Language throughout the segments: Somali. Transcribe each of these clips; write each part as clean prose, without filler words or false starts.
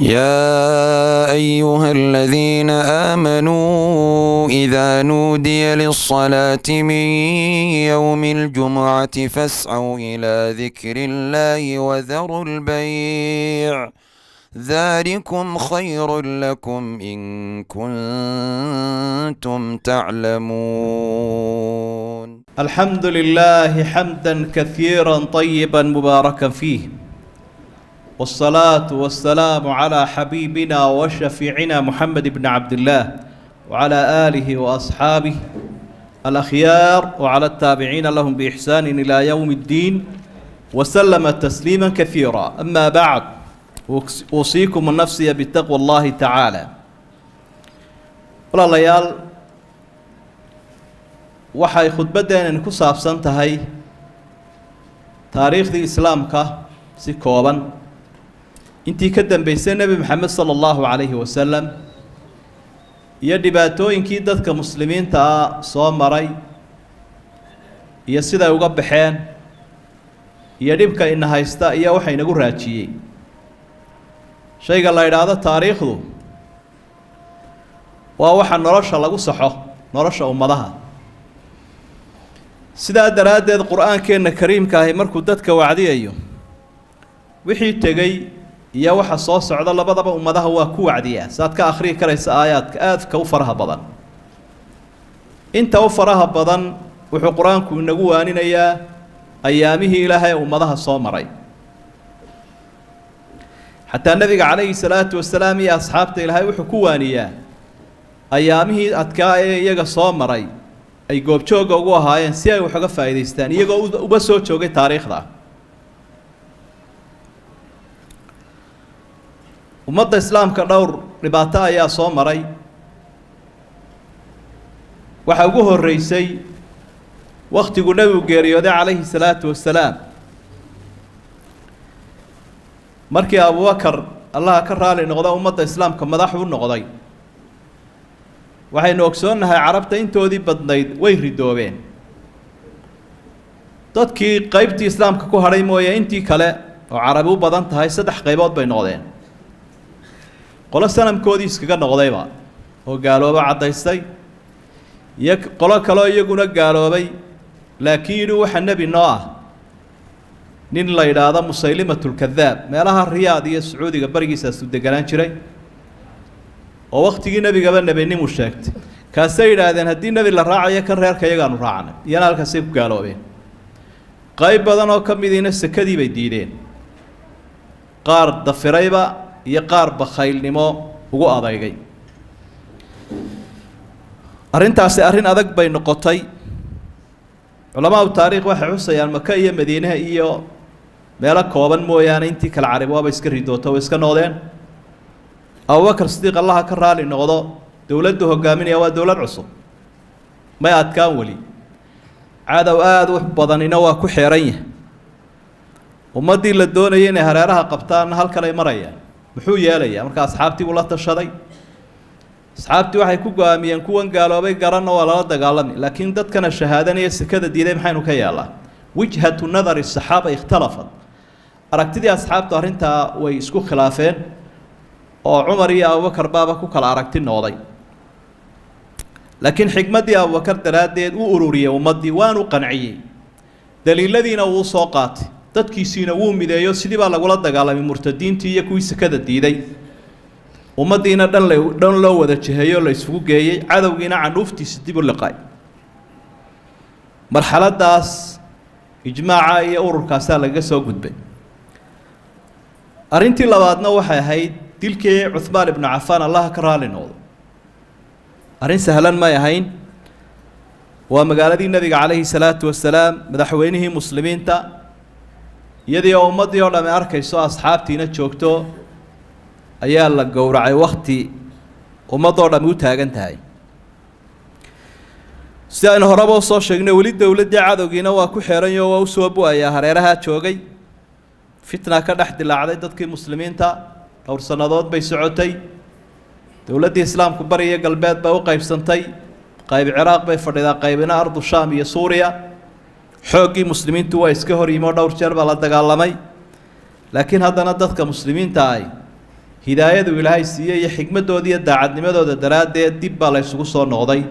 يا أيها الذين آمنوا إذا نودي للصلاة من يوم الجمعة فاسعوا إلى ذكر الله وذروا البيع ذلكم خير لكم إن كنتم تعلمون. الحمد لله حمدا كثيرا طيبا مباركا فيه، والصلاة والسلام على حبيبنا وشفيعنا محمد بن عبد الله وعلى آله وأصحابه الأخيار وعلى التابعين لهم بإحسان إلى يوم الدين وسلم تسليما كثيرا. أما بعد، أوصيكم ونفسي بتقوى الله تعالى. Walaalayaal, waxay khudbaddeenani ku saabsan tahay taariikhdii Islaamka si kooban, intii ka dambeysay Nebi Maxamed sala allahu calayhi wasalam iyo dhibaatooyinkii dadka Muslimiinta ah soo maray iyo siday uga baxeen iyo dhibka ina haysta iyo waxa inagu raajiyey. Shayga la idhaahdo taariikhdu waa waxa nolosha lagu saxo, nolosha ummadaha. Sidaa daraaddeed, Qur-aankeenna kariimka ahi markuu dadka wacdiyayo, wixii tegey iyo waxa soo socda labadaba ummadaha waa ku wacdiyaa. Saad ka akhriyi karaysa aayaadka aadka u faraha badan, inta u faraha badan wuxuu Qur-aanku inagu waaninayaa ayaamihii Ilaahay ummadaha soo maray. Xataa Nebiga calayhi salaatu wasalaam iyo asxaabta Ilaahay wuxuu ku waaniyaa ayaamihii adkaa ee iyaga soo maray ay goobjoogga ugu ahaayeen, si ay wax uga faa'iidaystaan iyagoo uba soo joogay taariikhda. Ummadda Islaamka dhowr dhibaato ayaa soo maray. Waxaa ugu horreysay wakhtigu Nebigu geeriyooday calayhi salaatu wasalaam. Markii Abubakar, Allaha ka raali noqda, ummadda Islaamka madax u noqday, waxaynu ogsoonnahay Carabta intoodii badnayd way ridoobeen. Dadkii qeybtii Islaamka ku hadhay mooye, intii kale oo Carabi u badan tahay saddex qaybood bay noqdeen: qolo sanamkoodii iskaga noqdayba oo gaaloobo caddaystay, iyo qolo kaleo iyaguna gaaloobay laakiin yidhi waxa nebi noo ah nin la yidhaahdo Musaylimatulkadaab, meelaha Riyaad iyo Sacuudiga barigiisaasu deganaan jiray oo waktigii nebigaba nebinimuu sheegtay. Kaasay yidhaahdeen haddii nebi la raacayo kan reerka iyagaanu raacnay, iyana halkaasay ku gaaloobeen. Qayb badan oo ka midiina sekadii bay diideen, qaar dafirayba iyo qaar bakhaylnimo ugu adaygay. Arrintaasi arrin adag bay noqotay. Culamaau taariikh waxay xusayaan Maka iyo Madiinaha iyo meelo kooban mooyaane intii kale Carabi waaba iska ridooto, way iska noqdeen. Abubakar Sidiiq, Allaha ka raali noqdo, dowladdu hogaaminaya waa dowlad cusub, may adkaan weli, cadow aada u badanina waa ku xeeran yahay. Ummaddii la doonayay inay hareeraha qabtaanna halkan ay marayaan, muxuu yeelayaa? Marka asxaabtii buu la tashaday. Asxaabtii waxay ku go-aamiyeen kuwan gaaloobay garanna waa lala dagaalami, laakiin dadkana shahaadanaya sekada diiday maxaynu ka yeelaa? Wijhatu nadari saxaaba ikhtalafat, aragtidii asxaabtu arrintaa way isku khilaafeen oo Cumar iyo Abubakar baaba ku kala aragti noqday. Laakiin xikmaddii Abubakar daraaddeed u ururiyey ummaddii, waanu qanciyey, daliiladiina wuu soo qaatay, dadkiisiina wuu mideeyo. Sidii baa lagula dagaalamay murtadiintii iyo kuwii sekada diiday. Ummaddiina dhan la dhan loo wada jiheeyo, la isugu geeyey, cadowgiina candhuuftiisa dib u liqay. Marxaladdaas ijmaaca iyo ururkaasaa lagaga soo gudbay. Arrintii labaadna waxay ahayd dilkii Cuhmaan ibnu Cafaan, Allaha ka raali noqdo. Arrin sahlan may ahayn. Waa magaaladii Nebiga calayhi salaatu wasalaam, madaxweynihii Muslimiinta, iyadii oo ummaddii oo dhamme arkayso, asxaabtiina joogto, ayaa la gowracay wakti ummaddoo dhammi u taagan tahay. Si aynu horeba usoo sheegnay, weli dowladdii cadowgiina waa ku xeeranyo, waa usoo bu-ayaa hareerahaa joogay. Fitna ka dhex dilaacday dadkii Muslimiinta, dhowr sannadood bay socotay. Dowladdii Islaamku bari iyo galbeed bay u qaybsantay. Qayb Ciraaq bay fadhidaa, qaybina ardu Shaam iyo Suuriya. Xooggii Muslimiintu waa iska hor yimi oo dhowr jeer baa la dagaalamay, laakiin haddana dadka Muslimiinta ahi Hidaayadu Ilaahay siiyey iyo xikmadooda iyo daacadnimadooda daraaddeed dib baa la isugu soo noqday.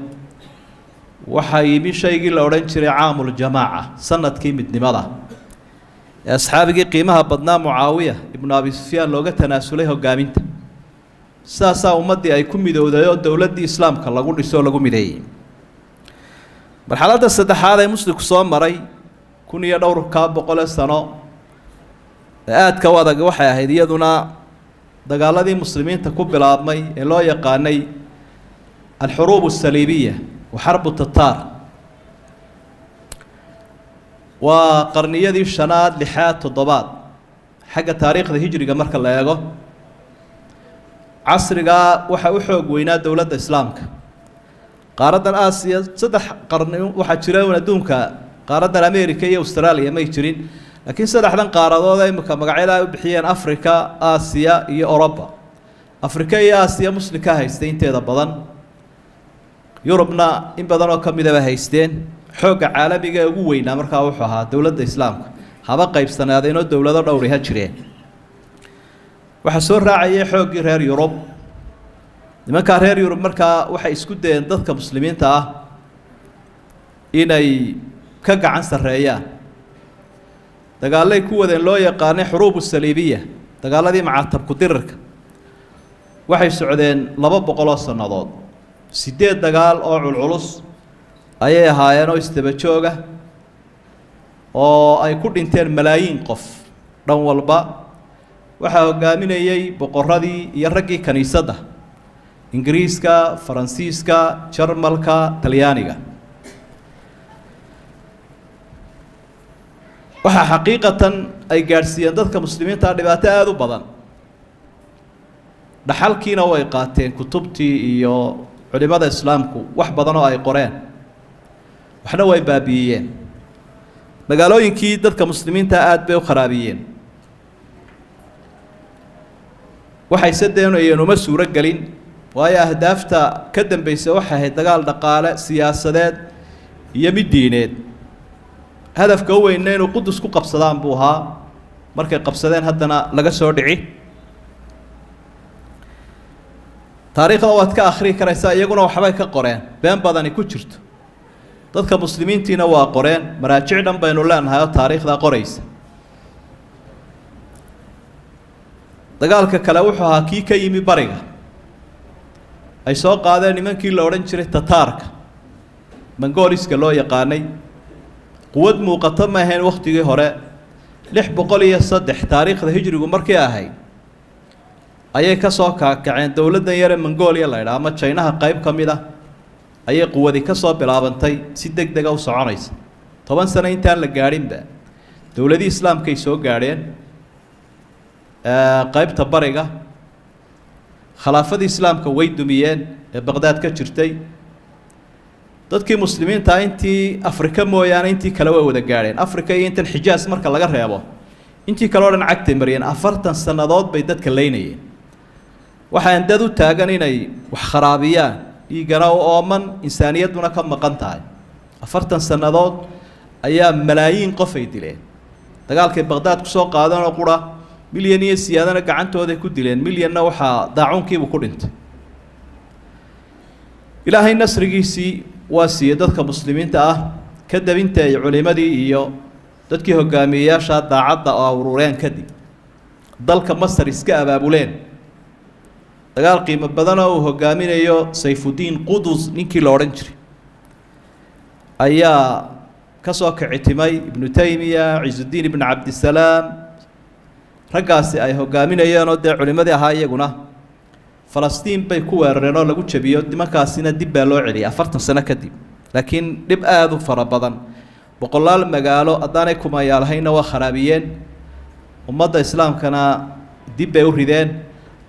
Waxaa yimi shaygii la odhan jiray caamuljamaaca, sanadkii midnimada, ee asxaabigii qiimaha badnaa Mucaawiya ibnu Abi Sufyaan looga tanaasulay hogaaminta. Sidaasaa ummaddii ay ku midowday oo dowladdii islaamka lagu dhiso oo lagu mideeyey. Marxaladda saddexaad ee muslimku soo maray kun iyo dhowrkaa boqole sano ee aadka u adag waxay ahayd iyaduna dagaaladii muslimiinta ku bilaabmay ee loo yaqaanay alxuruub asaliibiya wa xarbu tataar. Waa qarniyadii shanaad, lixaad, toddobaad xagga taariikhda hijriga marka la eego. Casrigaa waxaa u xoog weynaa dowladda islaamka qaaraddan Aasiya. 3 qarni waxaa jira un adduunka, qaaraddan America iyo Australia may jirin, laakiin saddexdan qaaradood imika magacyada ay u bixiyeen, Africa, Aasiya iyo Oroba. Afrika iyo Aasiya muslimka haystay inteeda badan, Yurubna in badan oo ka midaba haysteen. Xoogga caalamiga ee ugu weynaa markaa wuxuu ahaa dowladda islaamka, haba qaybsanaadeenoo dowlado dhowri ha jireen. Waxaa soo raacayay xooggii reer Yurub. Nimankaa reer Yurub markaa waxay isku dayeen dadka muslimiinta ah inay ka gacan sarreeyaan. Dagaallay ku wadeen loo yaqaanay xuruubu saliibiya, dagaaladii macatabku dirirka. Waxay socdeen 200 oo sannadood. 8 dagaal oo culculus ayay ahaayeen oo isdaba jooga, oo ay ku dhinteen malaayiin qof dhan walba. Waxaa hogaaminayey boqoradii iyo raggii kaniisadda, Ingiriiska, Faransiiska, Jarmalka, Talyaaniga. Waxaa xaqiiqatan ay gaadhsiiyeen dadka muslimiinta dhibaato aada u badan. Dhaxalkiina way qaateen, kutubtii iyo culimada islaamku wax badan oo ay qoreen, waxna way baabi'iyeen. Magaalooyinkii dadka muslimiinta aada bay u kharaabiyeen. Waxayse doonayeen uma suuro gelin, waayo ahdaafta ka dambaysa waxay ahayd dagaal dhaqaale, siyaasadeed iyo mid diineed. Hadafka u weynna inuu Qudus ku qabsadaan buu ahaa. Markay qabsadeen haddana laga soo dhici. Taariikhda waad ka akhrii karaysaa, iyaguna waxbay ka qoreen, been badani ku jirto. Dadka muslimiintiina waa qoreen, maraajic dhan baynu leenahay oo taariikhdaa qoraysa. Dagaalka kale wuxuu ahaa kii ka yimi bariga, ay soo qaadeen nimankii la odhan jiray Tataarka, Mongoliska loo yaqaanay. Quwad muuqato ma ahayn wakhtigii hore. 603 taariikhda hijrigu markii ahayd ayay ka soo kaakaceen dowladdan yare Mongolia la idhaha ama Jaynaha qayb ka mid ah. Ayay quwadi ka soo bilaabantay si deg dega u soconaysa. 10 sano intaan la gaadhinba dowladihii islaamkay soo gaadheen qaybta bariga. Khilaafadii islaamka way dumiyeen ee Baqdaad ka jirtay. Dadkii muslimiinta intii Afrika mooyaane intii kale way wada gaadheen. Afrika iyo intan Xijaas marka laga reebo, intii kale o dhan cagtay mariyeen. 40 sannadood bay dadka leynayeen. Waxaan dad u taagan inay wax kharaabiyaan, dhiiggana u ooman, insaaniyadduna ka maqan tahay. 40 sannadood ayaa malaayiin qof ay dileen. Dagaalkay Baqdaad kusoo qaadeen oo qura milyan iyo siyaadana gacantooday ku dileen, milyanna waxaa daacuunkiibuu ku dhintay. Ilaahay nasrigiisii waa siiyey dadka muslimiinta ah kadib inta ay culimadii iyo dadkii hogaamiyeyaasha daacadda oo urureen, kadib dalka Masar iska abaabuleen. Dagaal qiimo badan oo uu hogaaminayo Sayfuddiin Qudus ninkii la odhan jiray ayaa ka soo kicitimay. Ibnu Taymiya, Ciisudiin ibnu Cabdisalaam, raggaasi ay hogaaminayeen oo dee culimadii ahaa, iyaguna Falastiin bay ku weerareen oo lagu jabiyo. Nimankaasina dib baa loo celiyay 40 sano kadib, laakiin dhib aada u fara badan, boqolaal magaalo haddaanay kumayaalahayna waa kharaabiyeen, ummadda islaamkana dib bay u rideen.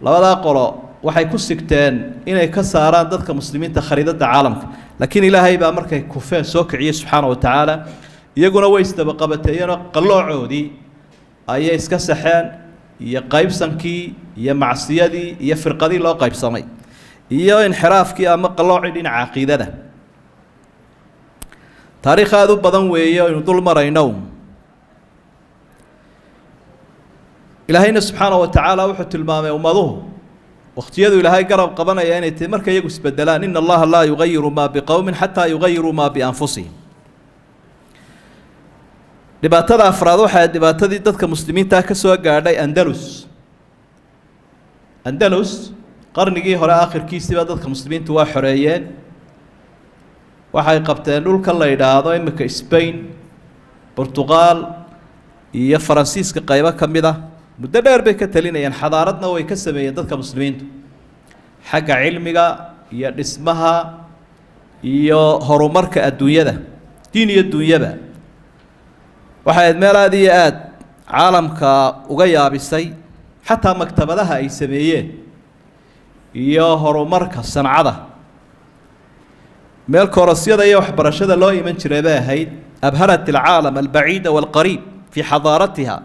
Labadaa qolo waxay ku sigteen inay ka saaraan dadka muslimiinta khariidadda caalamka, laakiin Ilaahay baa markay kufeen soo kiciyey subxaana wa tacaala. Iyaguna way isdabaqabateeyeenoo qalloocoodii ayay iska saxeen, iyo qaybsankii iyo macsiyadii iyo firqadii loo qaybsamay iyo inxiraafkii ama qalloocii dhinaca caqiidada. Taariikh aada u badan weeye aynu dul marayno. Ilaahayna subxaana wa tacaala wuxuu tilmaamay ummaduhu Wakhtiyadu Ilaahay garab qabanaya inay tahay marka iyagu isbedelaan. إن الله لا يغير ما بقوم حتى يغيروا ما بأنفسهم. Dhibaatada afraad waxay dhibaatadii dadka muslimiinta ka soo gaadhay Andalus. Andalus qarnigii hore aakhirkiisiiba dadka muslimiintu waa xoreeyeen. Waxay qabteen dhulka la yidhaahdo imika Spain, Portugal iyo Faransiiska qaybo ka mid ah. Muddo dheer bay ka talinayeen, xadaaradna way ka sameeyeen dadka muslimiintu xagga cilmiga iyo dhismaha iyo horumarka adduunyada, diin iyo dunyaba. Waxay ahayd meel aada iyo aada caalamka uga yaabisay, xataa maktabadaha ay sameeyeen iyo horumarka sancada. Meel korosyada iyo waxbarashada loo iman jiray bay ahayd. أبهرت العالم البعيد والقريب في حضارتها.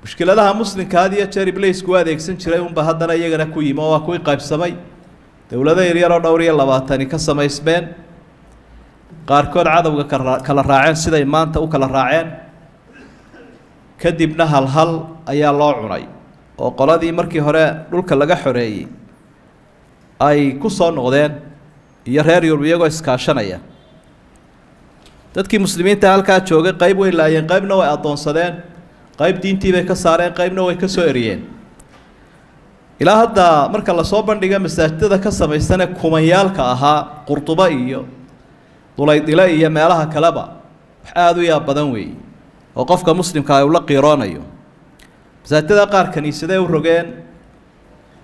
Mushkiladaha muslimka had iyo jeer Ibliisku u adeegsan jiray unba haddana iyagana ku yimi, oo waa kuwii qaybsamay, dowlado yaryaroo 24 ka samaysmeen, qaarkood cadowga kala raaceen siday maanta u kala raaceen. Kadibna hal hal ayaa loo cunay, oo qoladii markii hore dhulka laga xoreeyey ay ku soo noqdeen iyo reer Yurub iyagoo iskaashanaya. Dadkii muslimiinta halkaa joogay qayb way laayeen, qaybna way addoonsadeen, qayb diintii bay ka saareen, qaybna way ka soo eriyeen. Ilaa hadda marka lasoo bandhiga masaajidada ka samaysane kumanyaalka ahaa Qurduba iyo Dulaydile iyo meelaha kaleba, wax aada u yaab badan weeye oo qofka muslimka ay ula qiiroonayo. Masaajidada qaar kaniisaday u rogeen,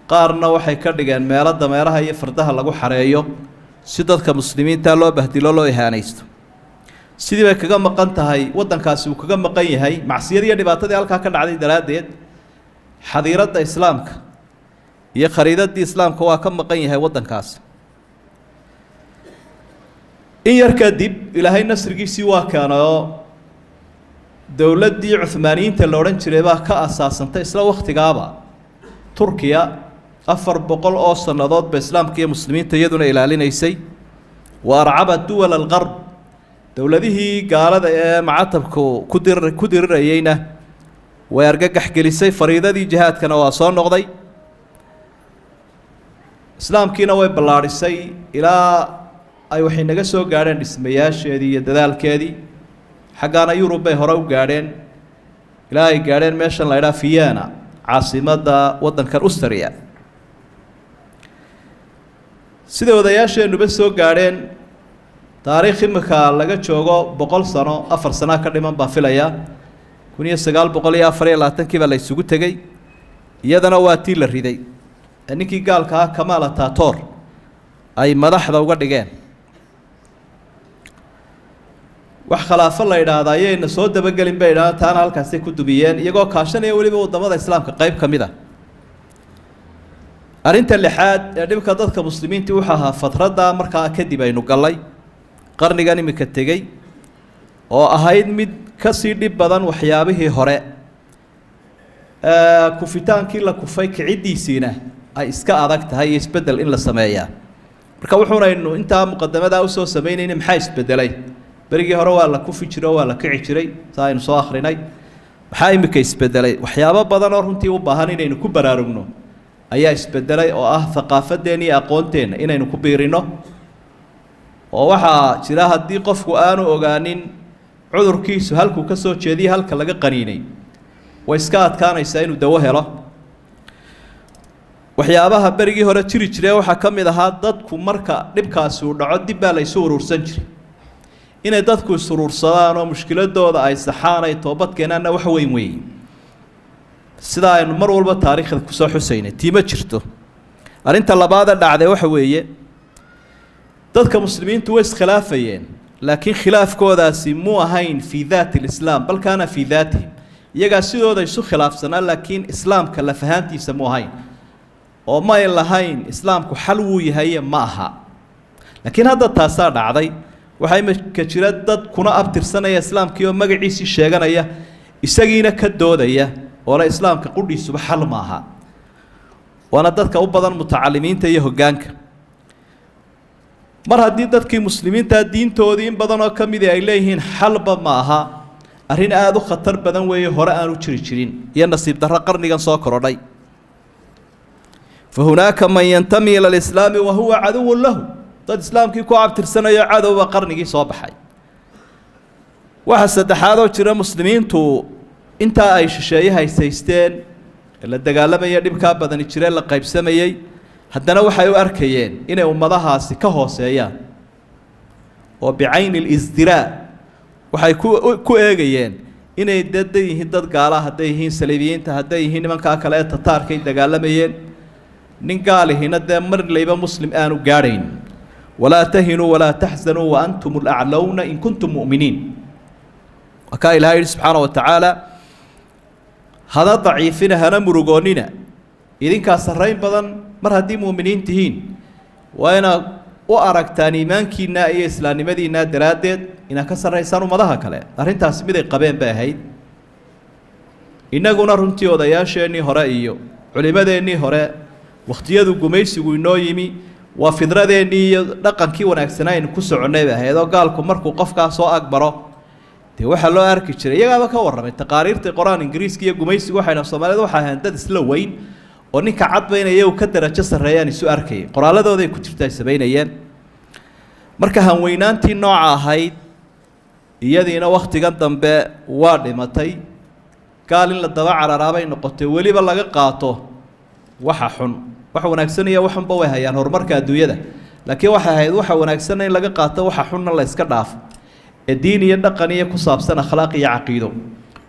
qaarna waxay ka dhigeen meelo dameeraha iyo fardaha lagu xareeyo, si dadka muslimiinta loo bahdilo, loo ihaanaysto. Sidii bay kaga maqan tahay waddankaasi, uu kaga maqan yahay macsiyadii iyo dhibaatadii halkaa ka dhacday daraaddeed. Xadiiradda islaamka iyo khariidadii islaamka waa ka maqan yahay waddankaasi. In yar kadib Ilaahay nasrigiisii waa keenayoo dowladdii Cuhmaaniyiinta la odhan jiray baa ka asaasantay isla wakhtigaaba Turkiya. 400 oo sannadood ba islaamka iyo muslimiinta iyaduna ilaalinaysay. وأرعب دول الغرب, dowladihii gaalada ee macatabku ku dirirayeyna way argagax gelisay. Fariidadii jihaadkana waa soo noqday, islaamkiina way ballaadhisay ilaa ay waxay naga soo gaadheen dhismayaasheedii iyo dadaalkeedii. Xaggaana Yurub bay hore u gaadheen, ilaa ay gaadheen meeshan la idhaha Vienna, caasimadda waddankan Austria. Sida odayaasheennuba soo gaadheen, taariikh imika laga joogo 100 sano, 4 sanaa ka dhiman baa filaya, 1924-kii baa la isugu tegey. Iyadana waa tii la riday ee ninkii gaalka ah Kamaal Ataturk ay madaxda uga dhigeen. Wax khilaafo la idhaahda ayayna soo dabagelin bay idhahdaan. Taana halkaasay ku dumiyeen, iyagoo kaashanaya weliba waddamada islaamka qayb ka mid a. Arrinta lixaad ee dhibka dadka muslimiintii wuxuu ahaa fatradda markaa kadib aynu gallay, qarnigan imika tegey, oo ahayd mid kasii dhib badan waxyaabihii hore. Kufitaankii la kufay kiciddiisiina ay iska adag tahay iyo isbeddel in la sameeyaa. Marka wuxuunaynu intaa muqadamadaa usoo samaynayna, maxaa isbedelay? Berigii hore waa la kufi jiray oo waa la kici jiray, saa aynu soo akhrinay. Maxaa imika isbedelay? Waxyaabo badan oo runtii u baahan inaynu ku baraarugno ayaa isbedelay, oo ah thaqaafadeenna iyo aqoonteenna inaynu ku biirino. Oo waxaa jira, haddii qofku aanu ogaanin cudurkiisu halkuu ka soo jeediya, halka laga qaniinay, way iska adkaanaysaa inuu dawo helo. Waxyaabaha berigii hore jiri jire waxaa ka mid ahaa, dadku marka dhibkaasi uu dhaco dib baa la isu urursan jiray. Inay dadku is urursadaan oo mushkiladooda ay saxaan, ay toobad keenaanna wax weyn weeye, sida aynu mar walba taariikhda kusoo xusaynay. Tiima jirto. Arrinta labaada dhacday waxa weeye, dadka muslimiintu way iskhilaafayeen, laakiin khilaafkoodaasi muu ahayn في ذات الإسلام بل كان في ذاتهم. Iyagaa sidooda isu khilaafsanaa, laakiin islaamka lafahaantiisa mu ahayn, oo may lahayn islaamku xal wuu yahaye ma aha. Laakiin hadda taasaa dhacday. Waxaa imika jira dad kuna abtirsanaya islaamkii oo magaciisii sheeganaya, isagiina ka doodaya, oona islaamka qudhiisuba xal ma aha. Waana dadka u badan mutacalimiinta iyo hoggaanka. Mar haddii dadkii muslimiinta diintoodii in badan oo ka midi ay leeyihiin xalba ma aha, arrin aada u khatar badan weeye, hore aanu jiri jirin, iyo nasiib darro qarnigan soo korodhay. Fa hunaaka man yantami ila alislaami wa huwa caduwun lahu, dad islaamkii ku abtirsanayo cadowba qarnigii soo baxay. Waxa saddexaadoo jira, muslimiintu intaa ay shisheeye haysaysteen, la dagaalamaya, dhibkaa badani jiree, la qaybsamayey, haddana waxay u arkayeen inay ummadahaasi ka hooseeyaan, oo bicayni lisdiraa waxay ku eegayeen inay dee dad yihiin dad gaala, hadday yihiin saliibiyiinta, hadday yihiin nimankaa kale ee tataarkay dagaalamayeen. Nin gaalihina dee marlayba muslim aanu gaadhayn. Walaa tahinuu walaa taxzanuu wa antum alaclowna in kuntum mu'miniin, waa kaa Ilahay yihi subxaana wa tacaala: hana daciifina, hana murugoonnina, idinkaa sarrayn badan mar haddii mu'miniin tihiin. Waa inaad u aragtaan iimaankiinna iyo islaamnimadiinna daraaddeed inaad ka sarraysaan ummadaha kale. Arrintaasi miday qabeen bay ahayd. Innaguna runtii odayaasheennii hore iyo culimmadeennii hore, wakhtiyadu gumaysigu inoo yimi, waa fidradeennii iyo dhaqankii wanaagsanaa aynu ku soconnay bay ahayd. Oo gaalku markuu qofkaa soo agbaro, dee waxaa loo arki jiray, iyagaaba ka warramay taqaariirtai qoraan Ingiriiska iyo gumaysigu, waxayna Soomaalida waxay ahayn dad isla weyn oo ninka cadba inay iyagu ka darajo sarreeyaan isu arkayay. Qoraalladooday ku jirta ay samaynayeen. Marka hanweynaantii nooca ahayd iyadiina wakhtigan dambe waa dhimatay. Gaal in la daba cararaabay noqotay, weliba laga qaato waxa xun. Wax wanaagsan iyo waxunba way hayaan horumarka adduunyada, laakiin waxay ahayd waxa wanaagsanna in laga qaato, waxa xunna la iska dhaafo, ee diin iyo dhaqan iyo ku saabsan akhlaaq iyo caqiido.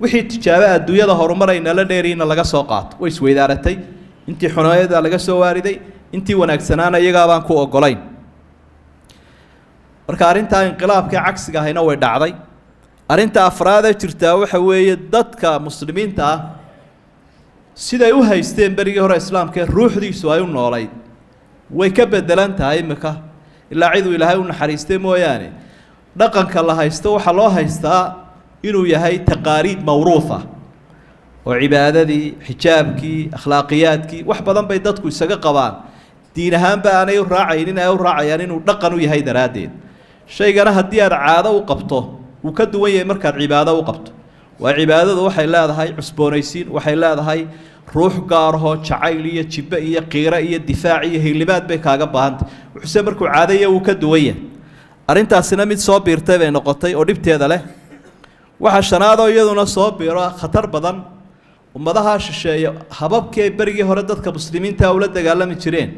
Wixii tijaabo adduunyada horumar ay nala dheeriina laga soo qaato. Way isweydaaratay, intii xuneeda laga soo waariday, intii wanaagsanaana iyagaabaan ku ogolayn. Marka arrintaa inqilaabkii cagsiga ahayna way dhacday. Arrinta afraadee jirtaa waxa weeye, dadka muslimiinta ah siday u haysteen berigii hore islaamka ee ruuxdiisu ay u noolayd way ka bedelan tahay imika, ilaa ciduu Ilaahay u naxariistay mooyaane. Dhaqanka la haysto waxaa loo haystaa inuu yahay taqaaliid mawruuha, oo cibaadadii, xijaabkii, akhlaaqiyaadkii, wax badan bay dadku isaga qabaan. Diin ahaanba aanay u raacaynin, ay u raacayaan inuu dhaqan u yahay daraaddeed. Shaygana haddii aad caado u qabto, wuu ka duwan yahay markaad cibaado u qabto. Waa cibaadadu waxay leedahay cusboonaysiin, waxay leedahay ruux gaarahoo jacayl iyo jibbe iyo qiiro iyo difaac iyo hilimaad bay kaaga baahantay. Wuxuuse markuu caadaya wuu ka duwan yahay. Arrintaasina mid soo biirtay bay noqotay oo dhibteeda leh. Waxa shanaadoo iyaduna soo biiro khatar badan, ummadaha shisheeye hababkii ay berigii hore dadka muslimiinta ula dagaalami jireen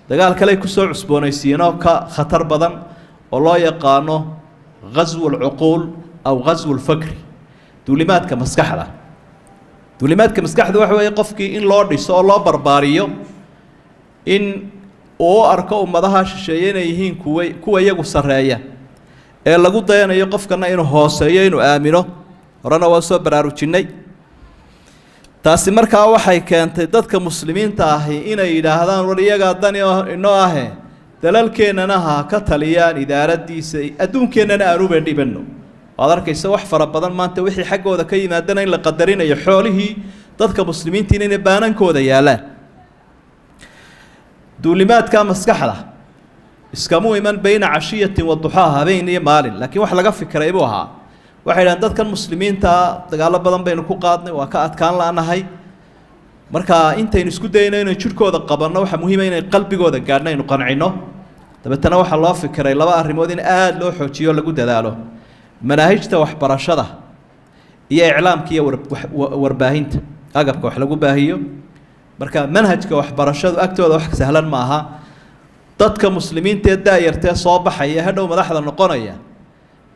dagaal kale ay kusoo cusboonaysiiyeen oo ka khatar badan, oo loo yaqaano ghaswu alcuquul aw ghaswu alfikri, duulimaadka maskaxda. Duulimaadka maskaxda waxa weeye qofkii in loo dhiso oo loo barbaariyo in uu u arko ummadaha shisheeye inay yihiin kuwa iyagu sarreeya ee lagu dayanayo, qofkana inuu hooseeyo, inuu aamino. Horena waa soo baraarujinnay taasi. Markaa waxay keentay dadka muslimiinta ahi inay yidhaahdaan: war, iyagaa dani inoo ahe, dalalkeennana ha ka taliyaan, idaaraddiisa adduunkeennana aanuba dhibanno. Waad arkaysa wax fara badan maanta wixii xaggooda ka yimaadana in la qadarinayo, xoolihii dadka muslimiintiina inay baanankooda yaallaan. Duulimaadka maskaxda iskamu iman bayna cashiyatin wa duxaaha, habeen iyo maalin, laakiin wax laga fikiray buu ahaa. Waxay idhahdeen dadkan muslimiintaa dagaallo badan baynu ku qaadnay, waa ka adkaan la'nahay. Marka intaynu isku dayno inaynu jidhkooda qabanno, waxaa muhiima inay qalbigooda gaadhno, aynu qancinno. Dabeetana waxaa loo fikiray laba arrimood in aada loo xoojiyo, lagu dadaalo: manaahijta waxbarashada iyo iclaamka iyo warbaahinta, agabka wax lagu baahiyo. Marka manhajka waxbarashadu agtooda wax sahlan ma aha. Dadka muslimiinta ee daayartee soo baxaya, hadhow madaxda noqonaya,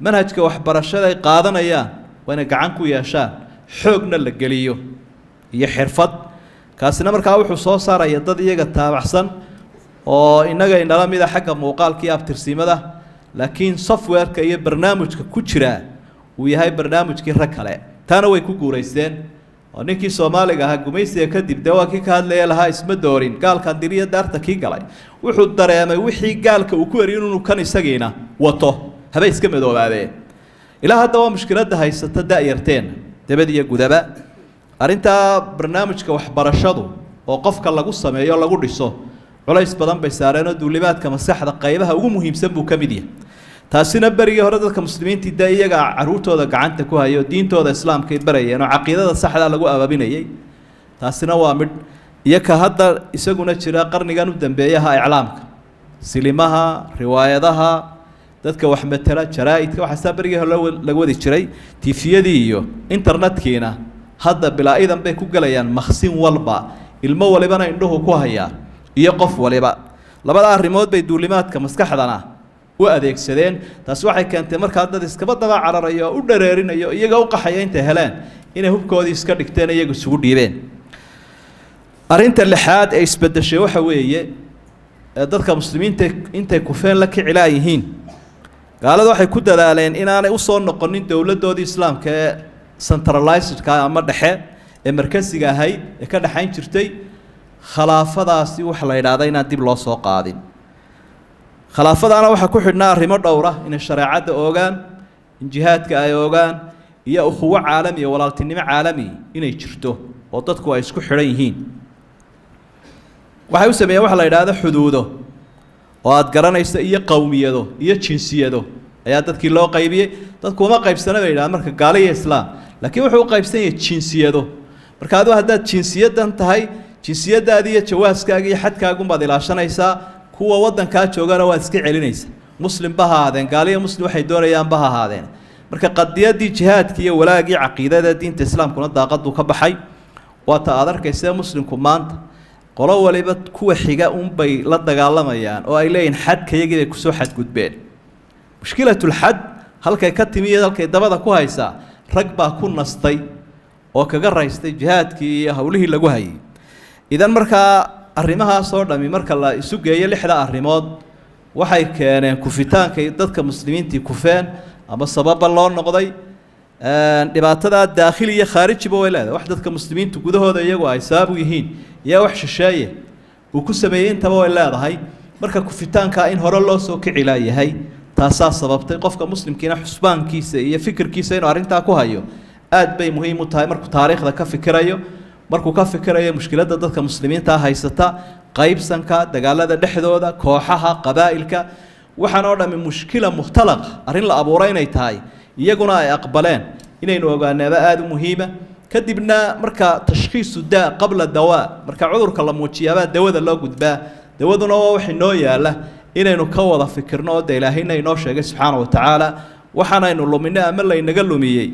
manhajka waxbarashada ay qaadanayaan waa inay gacan ku yeeshaan, xoogna la geliyo iyo xirfad. Kaasina markaa wuxuu soo saaraya dad iyaga taabacsan oo innaga inala mida xagga muuqaalka iyo abtirsimada, laakiin softwareka iyo barnaamijka ku jira uu yahay barnaamijkii rag kale. Taana way ku guuraysteen, oo ninkii Soomaaliga ahaa gumaysiga kadib dee waa kii ka hadlaya lahaa: isma doorin gaalkan diriyo daarta kii galay. Wuxuu dareemay wixii gaalka uu ku eriyo inuu kan isagiina wato, haba iska madoobaadee. Ilaa hadda waa mushkiladda haysata da-yarteena debad iyo gudaba. Arrintaa barnaamijka waxbarashadu oo qofka lagu sameeyo, lagu dhiso, culays badan bay saareenoo duulimaadka maskaxda qaybaha ugu muhiimsan buu ka mid yahay. Taasina berigii hore dadka muslimiintii dee iyagaa caruurtooda gacanta ku hayo, diintooda islaamkay barayeen oo caqiidada saxda lagu ababinayay. Taasina waa midh. Iyo ka hadda isaguna jira qarnigan u dambeeyaha iclaamka, silimaha, riwaayadaha, dadka wax matela, jaraa-idka, waxaasaa berigii hore laga wadi jiray. Tifiyadii iyo internetkiina hadda bilaa idan bay ku gelayaan maksin walba, ilmo walibana indhuhu ku hayaa iyo qof waliba. Labada arrimood bay duulimaadka maskaxdana u adeegsadeen. Taasi waxay keentay markaa dad iskaba daba cararayo oo u dhareerinayo, iyaga u qaxaya, intay heleen inay hubkoodii iska dhigteen, iyaga isugu dhiibeen. Arrinta lixaad ee isbeddeshay waxa weeye ee dadka muslimiinta intay kufeen la kicilaa yihiin, gaalada waxay ku dadaaleen inaanay usoo noqonin dowladdoodii islaamka ee centralizedka ama dhexe ee markasiga ahayd ee ka dhexayn jirtay. Khalaafadaasi waxa la yidhaahda inaan dib loo soo qaadin. Khilaafadaana waxaa ku xidhnaa arrimo dhowra: inay shareecadda oogaan, in jihaadka ay oogaan, iyo ukhuwo caalami, walaaltinimo caalami inay jirto oo dadku ay isku xidhan yihiin. Waxay u sameeyeen waxa la yidhaahdo xuduudo oo aada garanayso, iyo qowmiyado iyo jinsiyado ayaa dadkii loo qaybiyey. Dadku uma qaybsana bay yidhahdaan marka gaalo iyo islaam, laakiin wuxuu u qaybsan yahay jinsiyado. Marka adigu haddaad jinsiyadan tahay, jinsiyadaadi iyo jawaaskaaga iyo xadkaagunbaad ilaashanaysaa, kuwa waddankaa joogana waad iska celinaysaa, muslimba ha ahaadeen, gaaliyo muslim waxay doonayaanba ha ahaadeen. Marka qadiyadii jihaadka iyo walaagii caqiidada diinta islaamkuna daaqaduu ka baxay. Waata aad arkaysa muslimku maanta qolo waliba kuwa xiga unbay la dagaalamayaan oo ay leeyihin xadkayagii bay kusoo xadgudbeen. Mushkilatulxad halkay ka timi iyo halkay dabada ku haysaa, rag baa ku nastay oo kaga raystay jihaadkii iyo howlihii lagu hayay. Idan markaa arrimahaas oo dhami marka la isu geeyo, lixda arrimood waxay keeneen kufitaankay dadka muslimiintii kufeen ama sababa loo noqday. Dhibaatadaa daakhili iyo khaarijiba way leedahay, wax dadka muslimiintu gudahooda iyagu ay sabab u yihiin iyo wax shisheeye uu ku sameeyey intaba way leedahay. Marka kufitaankaa in hore loo soo kici laayahay taasaa sababtay. Qofka muslimkiina xusbaankiisa iyo fikirkiisa inuu arrintaa ku hayo aad bay muhiim u tahay, markuu taariikhda ka fikirayo, markuu ka fikirayo mushkiladda dadka muslimiinta haysata, qaybsanka, dagaalada dhexdooda, kooxaha qabaa'ilka, waxaan oo dhammi mushkila mukhtalaq, arrin la abuuray inay tahay, iyaguna ay aqbaleen, inaynu ogaanaaba aada u muhiima. Kadibna marka tashkhiisu daa qabla dawaa, marka cudurka la muujiyaabaa dawada loo gudbaa. Dawaduna waa wax inoo yaala inaynu ka wada fikirno oo de ilaahayna inoo sheegay subxaana wa tacaala. Waxaanaynu luminay ama laynaga lumiyey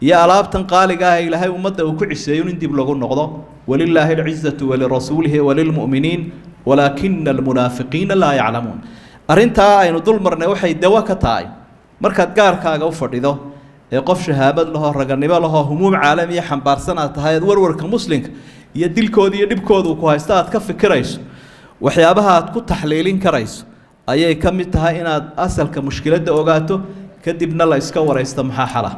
iyo alaabtan qaaliga ah ee ilaahay ummadda uu ku ciseeyo in dib lagu noqdo. Walilaahi alcizatu walirasuulihi walilmu'miniin walaakina almunaafiqiina laa yaclamuun. Arrintaa aynu dul marnay waxay dawo ka tahay markaad gaarkaaga u fadhido ee qof shahaabad lahoo, raganimo lahoo, humuum caalamiya xambaarsan aad tahay, aad warwarka muslimka iyo dilkooda iyo dhibkoodu ku haysto aad ka fikirayso, waxyaabaha aad ku taxliilin karayso ayay ka mid tahay inaad asalka mushkiladda ogaato, kadibna la iska waraysto maxaa xala.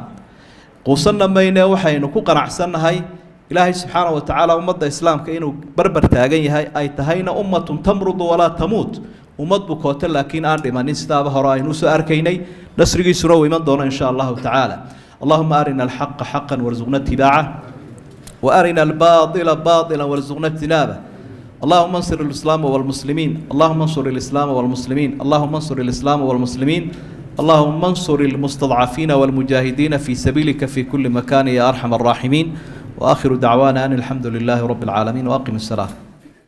Quusanna mayne, waxaynu ku qanacsannahay ilaahay subxaana wa tacaala ummadda islaamka inuu barbar taagan yahay, ay tahayna ummatun tamrudu walaa tamuut, ummad bukoota laakiin aan dhimanin, sidaaba hore aynu usoo arkaynay. Nasrigiisuna uu iman doono in sha allahu tacaala. Allahuma arina alxaqa xaqan warzuqna itibaaca, وأرنا الباطل باطلا وارزقنا اجتنابه. اللهم انصر الإسلام والمسلمين، اللهم انصر الإسلام والمسلمين، اللهم انصر الإسلام والمسلمين، اللهم انصر المستضعفين والمجاهدين في سبيلك في كل مكان يا أرحم الراحمين. وآخر دعوانا أن الحمد لله رب العالمين، وأقم الصلاة.